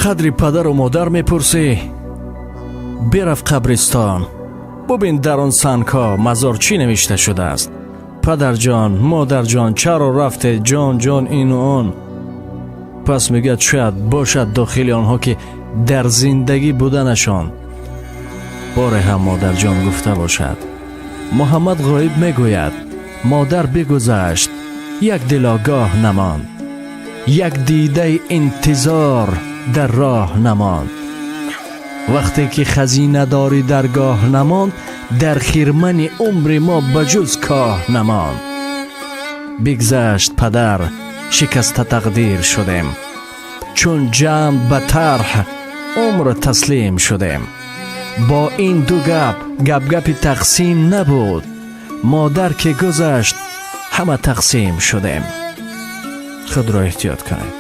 Қадри падару модар мепурсӣ, бирав қабристон, бубин, дар он сангҳо мазор чӣ навишта шудааст: «Падарҷон, модарҷон, чаро рафте, ҷон, ҷон», ину он. Пас мегӯяд, шояд бошад дохили онҳо, ки дар зиндагӣ буданашон боре ҳам «модарҷон» гуфта бошад. Муҳаммад Ғоиб мегӯяд: «Модар бигузашт, як дил огоҳ намонд, як дидаи интизор дар роҳ намонд. Вақте ки хазинадори даргоҳ намонд, дар хирмани умри мо ба ҷуз коҳ намонд. Бигзашт падар, шикаста тақдир шудем, чун ҷамъ ба тарҳ умр таслим шудем. Бо ин ду гап гапгапи тақсим набуд, модар ки гузашт, ҳама тақсим шудем». Худро эҳтиёт кунед.